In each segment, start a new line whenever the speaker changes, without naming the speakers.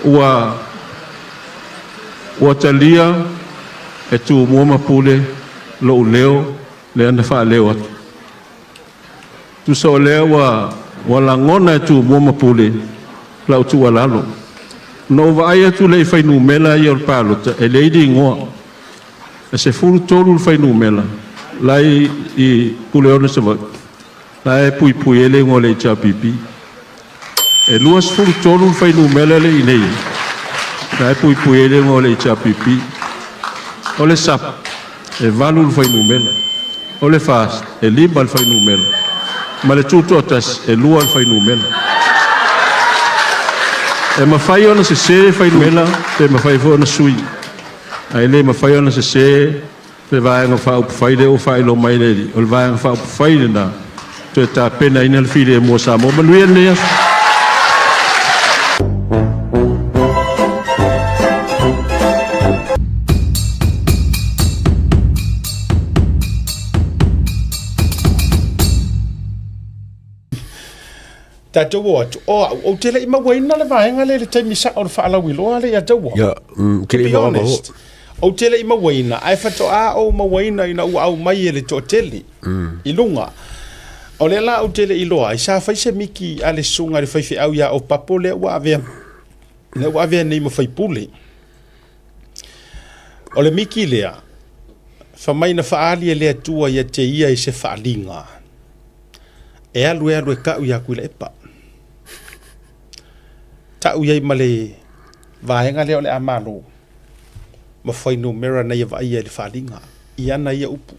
Ua ua talia e Tumua ma Pule lou leo lea na faaleo atu. Tusa o lea ua ua lagona e Tumua ma Pule lau tuualalo. Na ou vaai atu lea i fuainumera ia o le palota e leai le igoa. E 13 le fuainumera la e i Puleono i Savaii la e puipui ai le igoa o le HRPP. E 23 le fuainumera lea i inei la e puipui ai le igoa o le HRPP. O le SAP e 8 le fuainumera. O le FAST e 5 le fuainumera. Ma le Tutoatasi e 2 le fuainumera. E mafai ona sese fuainumera pe mafai foi ona sui. Ae le mafai ona sese le Vaega Faaupufai lea ua faailoa mai e le Alii, o le Vaega Faaupufai lena toe tapenaina le filemu a Samoa. Manuia lenei aso.
Tatou o atu, o au, ou te le i mauaina le vaega lea i le taimi sao o le faalauiloa lea ia taua.
Ia,
To
te le i
be
maua ma
honest, ou te le i mauaina, ae faatoa ou mauaina ina ua aumai e le toatele i luga. O lea la ou te le i iloa ai, sa fai se miki a le susuga i le faifeau ia Opapo lea ua avea, lea ua avea nei ma faipule. O le miki lea, fai mai na faaali e le Atua ia te ia i se faaliga. E alu e alu e tau ia Tuilaepa. Tau i ai ma le vaega lea o le a malo ma fuainumera na ia vaaia i le faaliga i ana ia upu.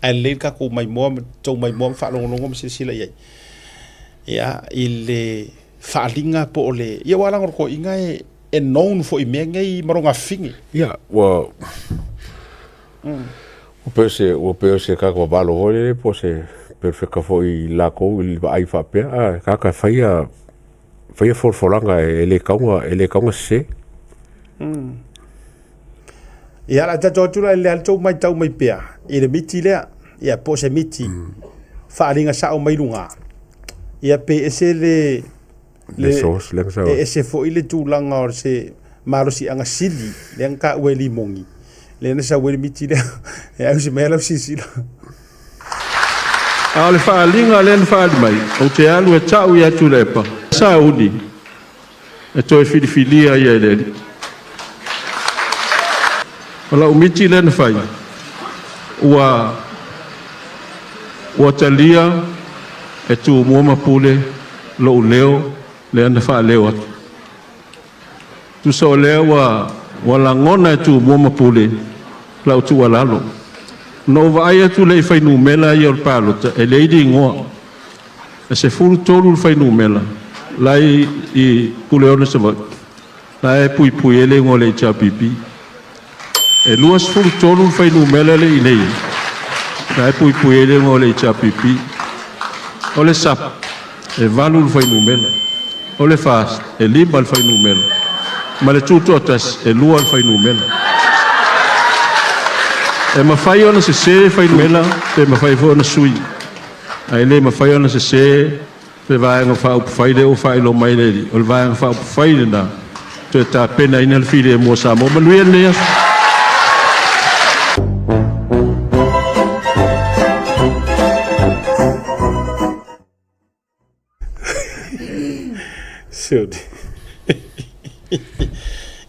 Ae lelei le tatou maimoa ma tou maimoa ma faalogologo ma silasila i ai. Ia, i le faaliga po o le... Ia aua leaga o le toeaina e, e known foi i mea nei ma lona afine.
Ia, ua... Ua pei o se, ua pei o se tagata vavalo foi lele po o se perofeta foi i latou i le vaai faapea, a tagata e faia, faia folafolaga e le tatau ona, e le tatau ona sese.
Ia, o le a tatou atu la i le tou matau mai pea i le miti lea, ia po o se miti faaaliga sao mai luga, ia pe ese le,
Le source lea na sau.
E ese foi le tulaga o se malosiaga sili lea na taua e Limogi, lea na sau ai le miti lea. E ausi mai lau silasila.
A o le faaaliga lea na faaali mai, ou te alu e tau ia Tuilaepa, sauni e toe filifilia ia e le Alii. O lau miti lea na fai, ua ua talia e Tumua ma Pule lou leo lea na faaleo atu. Tusa o lea ua ua lagona e Tumua ma Pule lau tuualalo. Na ou vaai atu lea i fuainumera ia o le palota e leai le igoa. E 13 le fuainumera la e i Puleono i Savaii la e puipui ai le igoa o le HRPP. E 23 le fuainumera lea i inei la e puipui ai le igoa o le HRPP. O le SAP e 8 le fuainumera. O le FAST e 5 le fuainumera. Ma le Tutoatasi e 2 le fuainumera. E mafai ona sese fuainumera pe mafai foi ona sui. Ae le mafai ona sese le Vaega Faaupufai lea ua faailoa mai e le Alii, o le Vaega Faaupufai lena toe tapenaina le filemu a Samoa. Manuia lenei aso.
Sioti.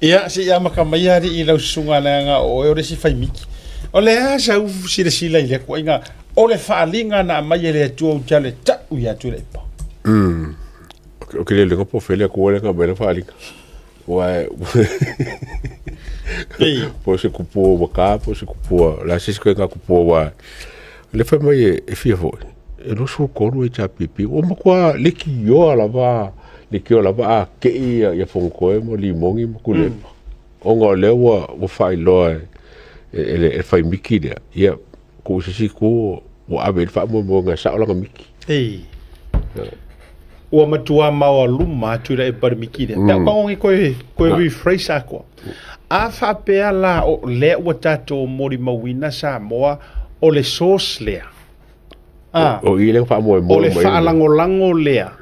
Ia, se i amata mai alii i lau susuga leaga o oe o le isi faimiki. O le a sau silasila i lea tuuaiga o le faaaliga na aumai e le Atua ou te alu e tau ia Tuilaepa.
O ke le lenga po fele ko le nga mela faaaliga. Ua
Ei.
po se kupua ua ka po se kupua la se se ka kupua ua le fai mai e fia foi e 23 e HRPP ua matua leitioa lava leitioa lava a kei ia, ia Fonotoe ma Limogi ma Tuilaepa ona o lea ua ua faailoa e e, e, e fai miki lea ia ku se isi itu ua ave i le faamoemoega e sao lana miki.
Ei. Ua matua maoaluma atu i le le miki lea. Pe au kaongi koe, koe rephrase atoa. A faapea la o lea ua tatou molimauina Samoa o le source lea.
Ah, o i lea faamoemoe
o le faalagolago lea.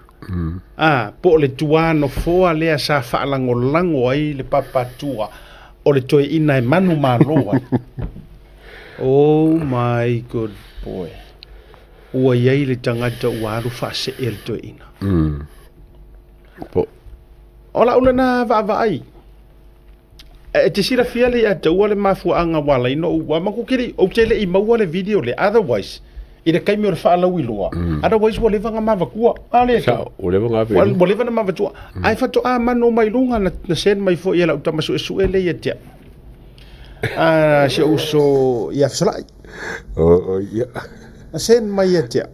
A, po o le tuanofoa lea sa faalagolago ai le papatua o le toeaina e manumalo ai. Oh my good boy. Ua i ai le tagata ua alu faasee le toeaina.
Po.
O lau lena vaavaai. E te silafia le ia te ua le mafuaaga ua ala ai ona ou, ua matou te le i, ou te le i maua le video lea, otherwise, i le taimi o le faalauiloa, otherwise ua leva ona mavatua. A lea
Sao, ua leva ona ave i luga.
Ua leva ona mavatua. Ae faatoa mano mai luga na, na send mai foi e lau tama suesue lea ia te au. A, si ou uso ia Fesolai.
Oh, ia.
Na send mai ia te au.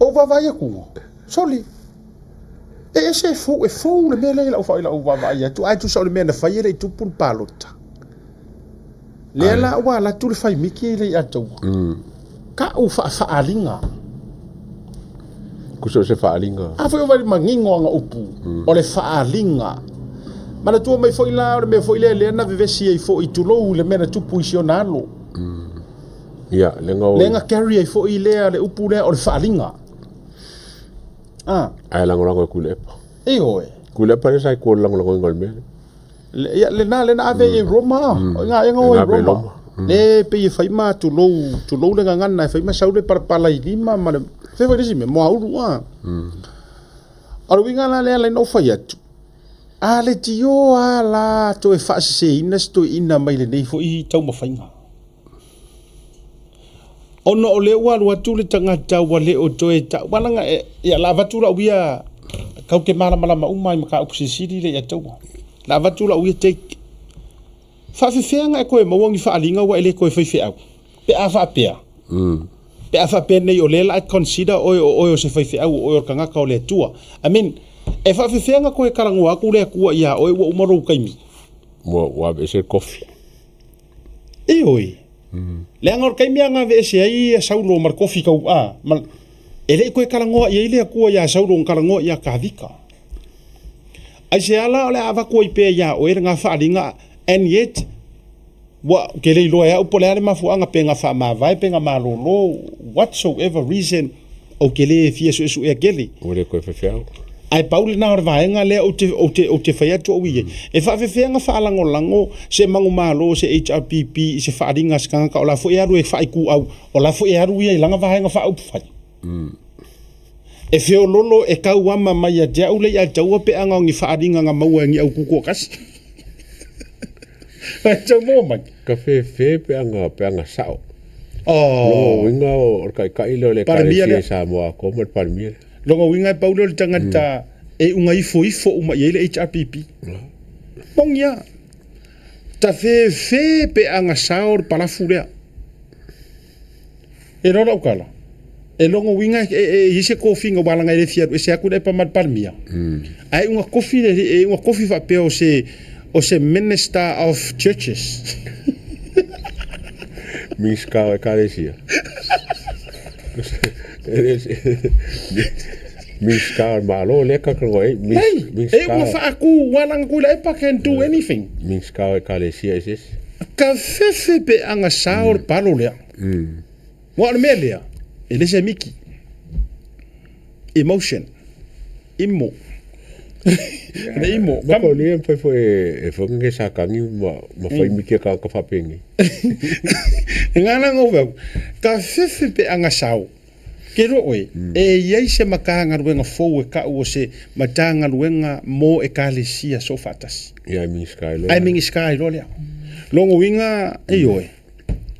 Ou vaavaai atu, soli, E ese e fou, e fou le mea lea i lau, i lau vaavaai atu, ae tusa o le mea na fai e le i tupu le palota. Lea la ua alu atu le faimiki le ia taua. Ka'u faafaaaliga.
Kusa o se faaaliga.
A foi o vai manino aga upu, o le faaaliga. Manatua mai foi la o le mea foi lea lea na vevesi ai foi tulou i le mea na tupu i si ona alo.
Ia, lea na
Lea na carry ai foi lea le upu lea o le faaaliga. Ah.
Ae lagolago e Tuilaepa.
Ioe.
Tuilaepa lea sa i tua o le lagolagoina o le mea lea.
Ia, lena, lena ave i Roma. O ina e o i Roma. Le pei e fai ma tulou, tulou le gagana e fai ma sau le palapala i lima ma le fai foi le isi mea, moaulu a. O le uiga la lea la ina ou fai atu, a le tio a la toe faaseseina se toeaina mai lenei foi taumafaiga. Ona o lea ua alu atu le tagata ua le o toe tau walaga e ia la avatu lau ia kau te malamalama uma i mataupu silisili lea ia taua. La avatu lau ia take. Faafefea e koe maua ni faaliga ua e le koe faifeau. Pe a faapea. Pe a faapea nei o lea la e consider oe o oe o se faifeau o oe o le tagata o le Atua. I mean, e faafefea ona koe talanoa atu le Atua ia oe ua uma lou taimi.
Ua aveese le kofi.
Ioe. Leaga o le taimi lava na aveese ai ia Saulo ma le kofi tau'a, ma, e le i toe talanoa i ai le Atua iā Saulo na talanoa iā Tavita. Aisea la o le a avatu ai pea iā oe lena faaaliga, and yet, ua, ou te le iloa e au po o le a le mafuaaga, pe na faamavae, pe na malolo, whatsoever reason, ou te le fia suesuea tele.
Ua le toe faifeau.
Ae pau lena o le vaega lea ou te, ou te, ou te fai atu au i ai. E faafefea ona faalagolago se manumalo o se HRPP i se faaaliga a se tagata o la foi e alu e faaituau, o la foi e alu ia i lana vaega faaupufai. E feololo e tauama mai ia te au le ia taua pe a na o ni faaaliga na maua e ni au tutoatasi. Ae tau maua mai.
Ka fefe pe aga pe aga sao.
Oh.
Lona uiga o le taitai lea o le
Palemia
Ekalesia
lea.
i Samoa atoa ma le Palemia lea.
Lona uiga e pau lea o le tagata e uga ifoifo uma i ai le HRPP. Moni lava. Tafefe pe aga sao le palafu lea. E iloa lau tala, e lona uiga e i ai se tofiga ua alaga e le fia alu ese atu le epa ma le Palemia. Ae uga tofi le e uga tofi faapea o se o se Minister of Churches.
Minisita o Ekalesia. Minisita o le Malo lea talanoa i ai.
Nei, e uga faatu ua alaga Tuilaepa can do anything.
Minisita o Ekalesia eseese.
Ka fefe pe aga sao le palo lea. Aua o le mea lea, e le se miki. Emotion. Imo. Le imo.
Ma ko ni mafai foi e whangenge sa kangi ma, ma whai miki a kāka whapengi.
E ngā ranga o au, ka fefe pe anga sao. Ke roa oe, e iai se matagaluega fou e ka'u o se Matagaluega mo Ekalesia Soofaatasi.
Ia, ai Minisita loa.
Ai Minisita ai loa lea. Logo uiga, ioe.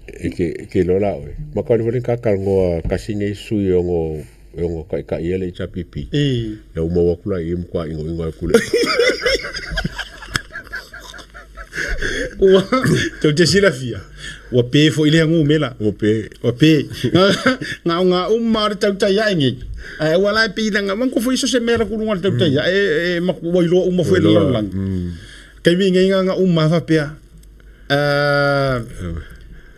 E ke, ke iloa la oe. Ma ka le ka talanoa kasi nei sui e ono e ono taitaia le HRPP. Ia ua maua atu la i i matua inoino ai kule.
Ua tou te silafia, ua pe foi lea numera.
Ua pe.
Ua pe. Nga o uma o le tautai ae nei. Ae aua la e pei langa, manatu foi so se mea la kuluga le tautai ae, e, ua iloa uma foi e le lalolagi. Taimi nei nga uma faapea,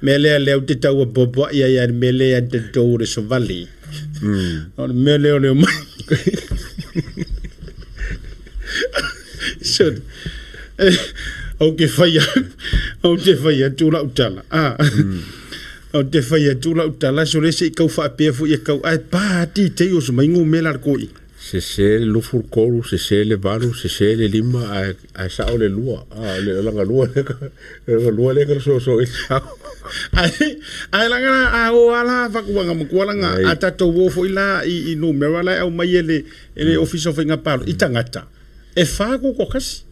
mea lea lea ou te tau apoapoai ai le mea lea ia te tou o le savali. O le mea lea o le omai. Sorry. Ou te fai ou te fai atu lau tala. Ah. Ou te fai atu lau tala, so le se i kau faapea foi e kau, ae pa ati te o so mai ngū mea la le koi.
Sese le 23, sese le 8, sese le 5, ae sao le 2. A le laga lua le laga lua le ka so so i sao.
Ai ai laga a o ala fakuanga makua laga a tatou o foi la i numera la e aumai e le e le Ofisa o Faiga Palota i tagata e fa kuku kasi.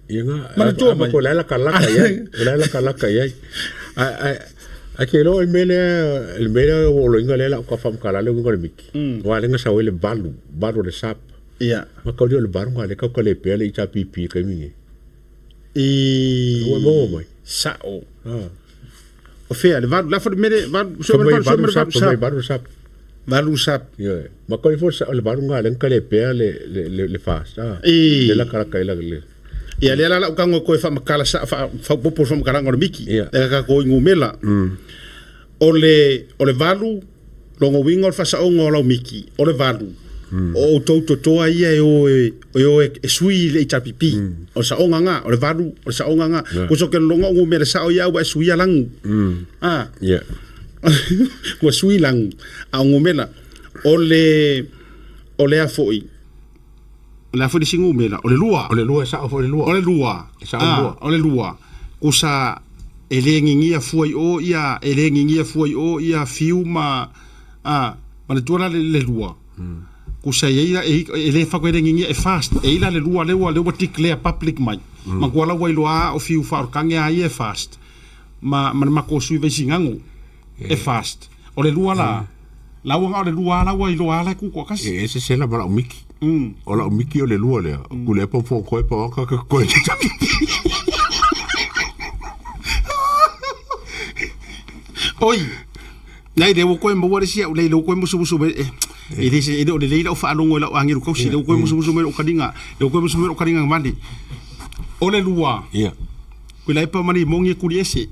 Ia nga manatua mai ko la ka laka ia. O la ka laka ia. Ai ai ai ke lo le mele le mele o lo inga le la ka fam kala le ngo le miki. Wa le nga sa le balu, balu le sap.
Ia.
Ma ka le balu nga le ka ka le pe le HPP ka mi.
I
Ua maua mai.
Sao.
Ah.
O fea le valu la fo le mele valu so
Fa
le
mai
valu so
balu
le
sap,
valu
fa mai
sap.
balu sap.
Valu sap.
Ia. Ma ka fo sa le balu nga le ka le pe le le le le fast. Ah.
I
Le la ka ka la le.
Ia lea la lau kago koe faamakala sa faapopo faamakalaga o le miki.
Ia.
E ka ko ngumela. O le valu longo winga o le faasaoga o lau miki o le valu. O outou totoa ia e o e o e sui le HRPP. O le saoga ga, o le valu, o le saoga ga. Kuso ke longa o ngumela sao ia ua e sui lagu. Ah.
Ia.
Ua sui lagu. A o ngumela o le a foi. O le a foi le isi ngumela, o le lua.
O le lua sao fo le lua.
O le lua.
E sao le lua.
O le lua. Kusa e le ngigia fua i o ia, e le ngigia fua i o ia fiu ma a manatua la le lua. Kusa e ia e le fa ko e le ngigia e fast. E ila le lua le ua le ua declare public mai. Ma kua la ua iloa o fiu fa o kange a ia e fast. Ma ma ma ko sui vesi ngango. E fast. O le lua la. La ua o le lua la ua iloa la ku ko kasi.
E se se la mala o miki. O la o miki o le lua lea. Ku le pa fo ko e pa ka ka ko.
Oi. Nei le ua koe maua le sia, le ua koe musu musu me e le se e le o le leila o faalogo i lau agelu kausi, le ua koe musu musu me o kalinga, le ua koe musu me o kalinga mali. O le lua.
Ia.
Kui la epa mali mongi kuli ese.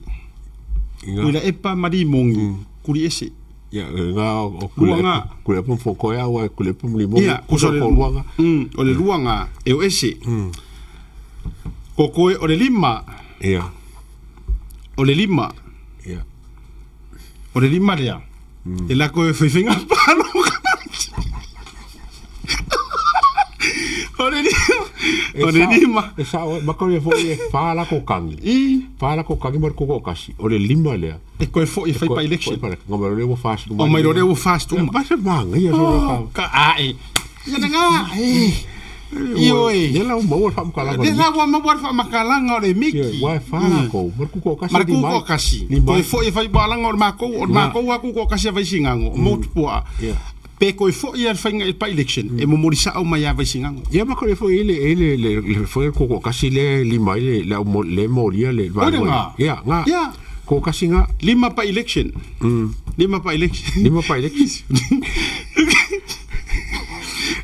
Kui la epa mali mongi kuli ese.
Ia nga o ku
Lua
le
nga.
ku le pa fo ko ia wa ku le pa mli mo.
Ia,
ku
kusa
so
o le
ko lua nga.
O le lua nga e o ese. Ko koe o le lima,
Ia.
o le lima,
Ia.
o le lima lea. E la koe faifainga palo. O le lima, o le lima.
E sao ma ko le fo e fa la ko kangi.
I
Fa la ko kangi ma ko ko kasi. O le lima lea.
e koe foi e fai pa election.
Nga ma le ua fast
O mai rore ua fast uma.
Ma se manga ia so ka.
Ka a e. Ia nga e. Ioe.
Ia la maua fa mkala
Le la ua maua le faamakalaga o le miki.
Ia wa fa la ko. Ma ku ko kasi.
Ma le kuko kasi. Koe foi e fai paalaga o le makou, o le makou a kuko kasi a vaisigago, o motupuaa.
Ia.
Pe koe foi a le faiga i le by-election, e momoli sao mai a vaisigago.
Ia ma ko le fo ile ile le le fo ko ko kasi le lima ile le mo le moria le
Oi le ngā.
Ia nga.
Ia.
Ko kasi nga
Lima by-election. Lima by-election.
lima pa ile.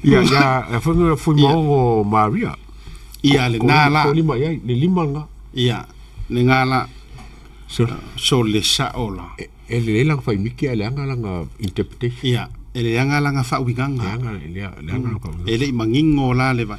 Ia ia fo no fo mo Maria.
Ia le nā la.
Ko lima ia le lima nga.
Ia, le ngā la.
So
So le sao la.
e le la fa miki ale anga la nga interpretation.
Ia, e le anga langa faauigaga.
Le anga le le anga ka.
E le i magigo la le va.